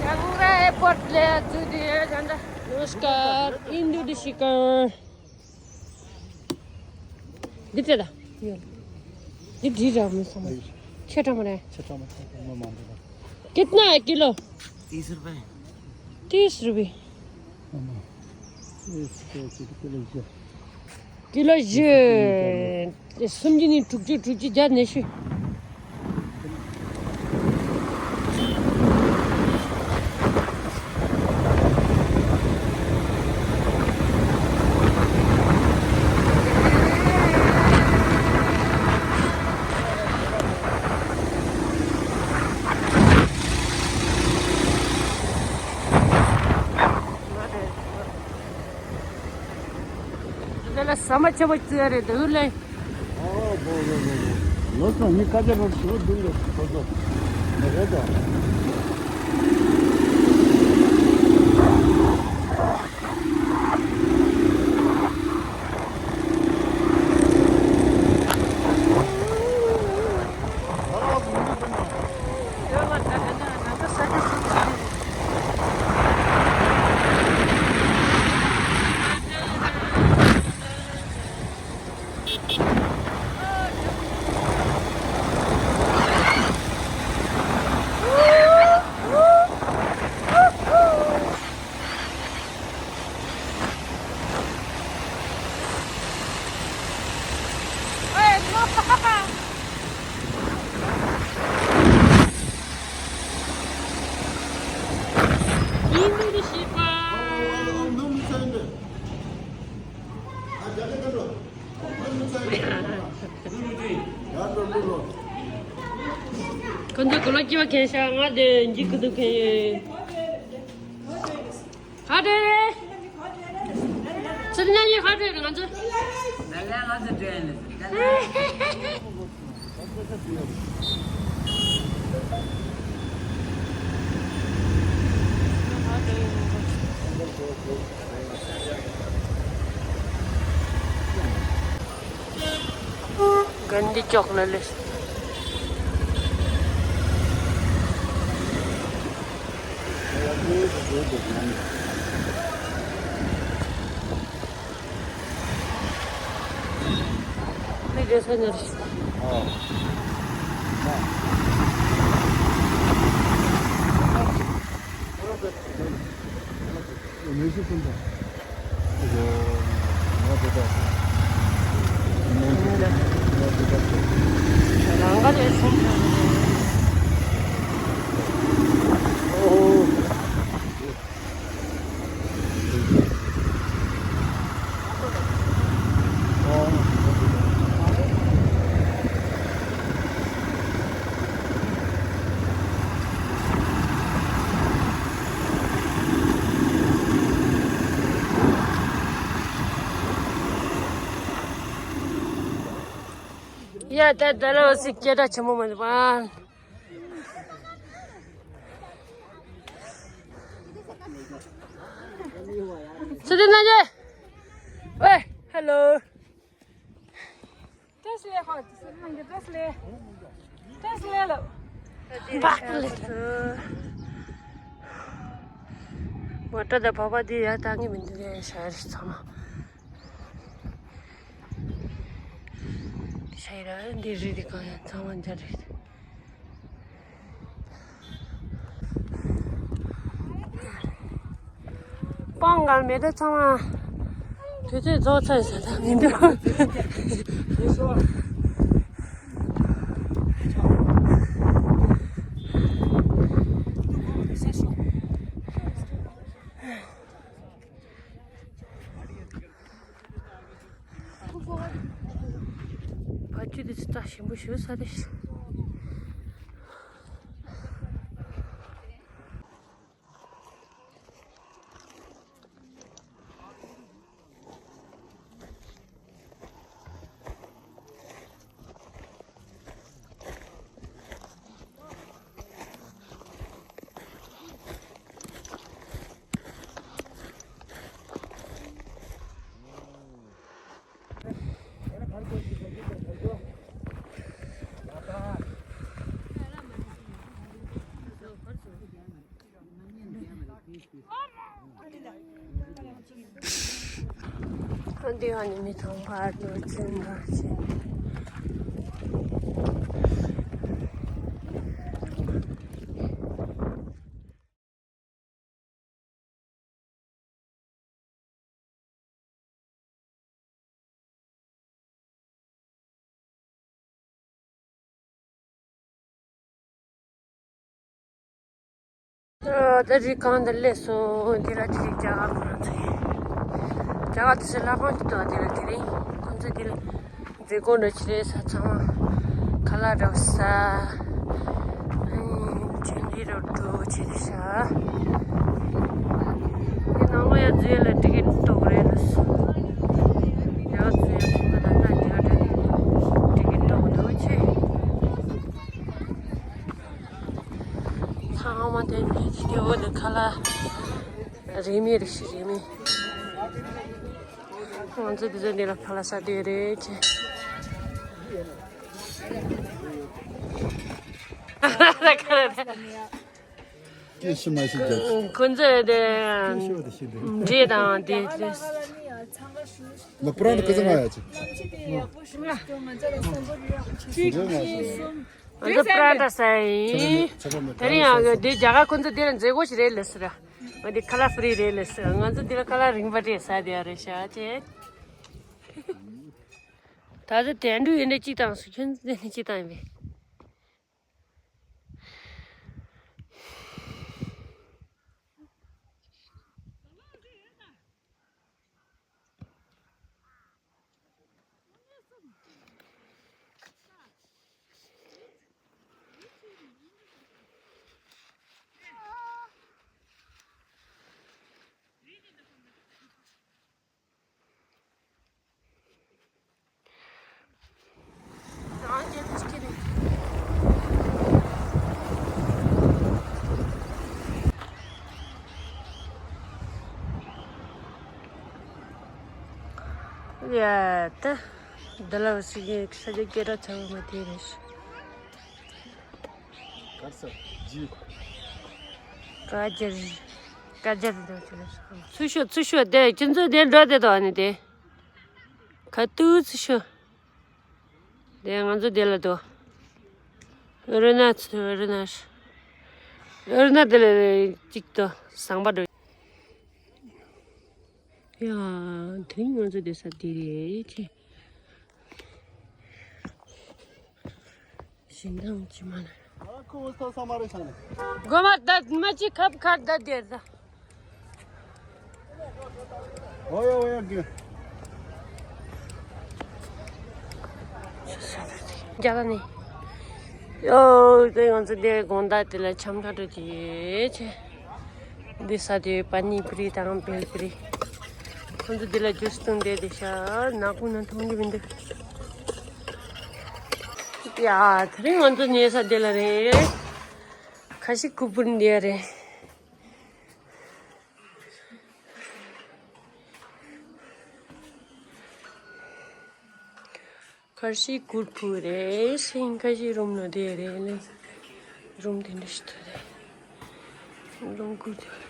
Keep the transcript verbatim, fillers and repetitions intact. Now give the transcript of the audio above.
Changura airport le atu de janda. नमस्कार, इन्दु दिशिका। འདི་སྤྲད་ད། འདི་འདྲི་ར་མི་སོང་མ། ཆེ་དྲགས་མ་རེད། ཆེ་དྲགས་མ་ཆེ་དྲགས་མ་མང་པོ་རེད། कितना है किलो? तीस रुपए। तीस रुपए। ཨ་མ། ཨེ་སི་ཀེ་ཅིག་ཀི་ལོ་བཞི། ཀི་ལོ་བཞི། སུམ་ཅུ་ནས་དྲུག་ཅུ་དྲུག་ཅུ་བརྒྱ་ནས་ཤུ། དེ་ལ་ཟ་མ་ཆེ་བ་བརྩི་ཡ་རེད་འདུག་ལེ། ཨོ་བོ་བོ་བོ་བོ། ལོ་སོང་ངས་ཀ་ཅ་རོ་ཞོ་བདུན་ལ་ཁོ་ཚོ་མི་རེད་དོ། ཁོ་ཚོ་གོ་ལོ་སྐྱེ་བ་མཁན་ཤག་ང་དེ་འཇིགས་ཀྱི་འདུག་མཁན་ཡོད། ཧ་ཏེ་རེད། ཚུར་ཉན་ཡིན་ཧ་ཏེ་རེད་ང་ཚོ། ང་ལ་ང་ཚོ་འདྲེན་ལ། གན་འདི་ཅོག་ལ་ལེ། མི་རེ་ས་ཉར་ཞིག་ཡ་ད་ད་ལོ་སི་སྐད་གྲགས་ཆེན་པོ་མ་འདུག་པ། སི་ཏི་ན་ཇེ། ཝེ། ཧེ་ལོ། ཏེས་ལེ་ཧོ། སི་ཏི་ན་ཇེ་ཏེས་ལེ། ཏེས་ལེ་ལོ། བག་ལེ། མོ་ཊ་དང་བ་བ་འདི་ཡར་བཏང་གི་མི་འདུག་གས་ཤ་རི་ཚང་མ། ཤ་ར་འདི་རི་འདི་གང་ཡང་ཚང་མ་འཇའ་རི། སྤང་གང་མེད་ད་ཚང་མ། དུས་ཚོད་རྫོགས་ཚར་ཟེར་ད་མི་འདུག་བ་ཕྱུགས་དེ་ཚོ་ད་ཞིམ་པོ་ཞུ་ས་རེད། འདི་ཧ་ནི་མི་ཐང་པར་ནོར་འཛིན་པར་བྱེད། ད་རི་སྒང་དུ་སླེབས་སོང་། འདི་ལ་ཅིག་རྒྱ་གར་ཁོ་རང་ཚོ་ཡིན། རྒྱ་གར་དེ་ཚོ་ལྷ་ཁང་གི་འདུག་འདི་ལ་དེ་རིང་ཁོང་ཚོ་འདི་ལ་མཛད་སྒོ་འདྲ་བྱེད་རེད་ས། ཚང་མ་ཁ་ལག་འདྲ་ས། ཨ་ནི་ཆུ་འདི་རུ་འགྲོ་བྱེད་རེད་ཤག་འདི་ནང་ལོགས་ཡར་འཛུལ་ཡ་ལ་ཊི་ཀེ་ཊི་གཏོང་གི་རེད་ལ། ཡར་འཛུལ་ཡ་ཁོང་ཁ་ལ་ན་འདི་ག་འདྲ་ཊི་ཀེ་ཊི་གཏོང་གི་འདུག་ཆེ། ཚང་མ་དེ་ནས་སྐྱེ་བོ་དེ་ཁ་ལག་རིན་མེད་རེད་ཤག་རིན་མེད། ང་ཚོ་དེ་ཚོ་འདི་ལ་ཁ་ལག་ཟ་བསྡད་རེད་ཅེ། སྐད་ཤི་མ་ཤི་རྒྱབ། ཁོ་ཚོ་དེ་སྐད་ཤི་བ་དེ་ཤི་འདུག་འདྲེ་དང་དེ་དེ། ལ་པུ་ར་ནི་ཀི་ཙི་ང་ཡ་ཅི། གཅིག་གཉིས་གསུམ། ང་ཚོ་པྲ་ཏ་ཟ་ཡིན། དེ་རིང་ཡང་འདི་རྒྱ་གར་ཁོ་ཚོ་འདི་ལ་མཛད་སྒོ་ཞིག་རེད་ལབ་ཟེར། ང་འདི་ཁ་ལག་ཧྥི་རི་རེད་ལབ་ཟེར། ང་ཚོ་འདི་ལ་ཁ་ལག་རིན་པ་སྤྲད་ཟ་བསྡད་ཡ་རེད་ཤག་ཅེ། ད་ལྟ་དེ་འདྲ་ཡིན་འདྲ་གཅིག་བཏང་སོང་། ཁྱོད་ཚོ་འདི་ནས་གཅིག་བཏང་ཡིན་པས། ཡ་ད། འདི་ལ་ཟིག་གི་ས་ཆ་སྐད་གྲགས་ཚ་བོ་མ་དེ་རེད། གར་ས་ཇི། ཀ་ཇར། ཀ་ཇར་དེ་ཚོ་ལ་ཚུར་ཤོག་ཚུར་ཤོག་དེ་ཁྱེད་ཚོ་དེ་འགྲོ་དེ་དོ་ཨ་ནི་དེ། ཁ་ཏུ་ཚུར་ཤོག་དེ་ང་ཚོ་དེ་ལ་དོ། ཨ་རུ་ན་ཚུར་ཨ་རུ་ན། ཨ་རུ་ན་དེ་ལ་གཅིག་དོ་ཟངས་པ་འགྲོ། ཡ། དེ་རིང་ང་ཚོ་བསྡད་ས་འདི་རེད་ཅེ། ཞིང་ཐང་ཅི་མ་ལ། ཁོ་ས་ས་མ་རེད་ཤག་ནས། སྒོ་མ་ད་མ་ཅི་ཁབ་ཁར་ད་དེར་ད། ཨོ་ཡ་ཨོ་ཡ་གི། རྒྱ་གར་ནས། ཡོ། དེ་ང་ཚོ་དེ་དགོང་དག་དེ་ལ་འཆམ་ག་འགྲོ་གི་ཡོད་ཅེ། འདི་ས་དེ་པ་ནི་པུ་རི་དང་བེལ་པུ་རི། ཁོང་ཚོ་འདི་ལ་ཇུས་བཏུང་བསྡད་དེ་ཤག་ནག་པོ་ན་མཐོང་གི་མི་འདུག་ཡ། དེ་རིང་ང་ཚོ་ཉལ་ས་འདི་ལ་རེད། ཁ་ཤི་ཀུ་པུར་འདི་རེད། ཁར་ཤི་གུར་ཕུ་རེད། ཤིང་ཁ་ཤི་རུམ་ལ་དེ་རེད་ལེ། རུམ་དེ་འདྲ་ཞིག་ཐོག་རེད། རུམ་གུར་དེ་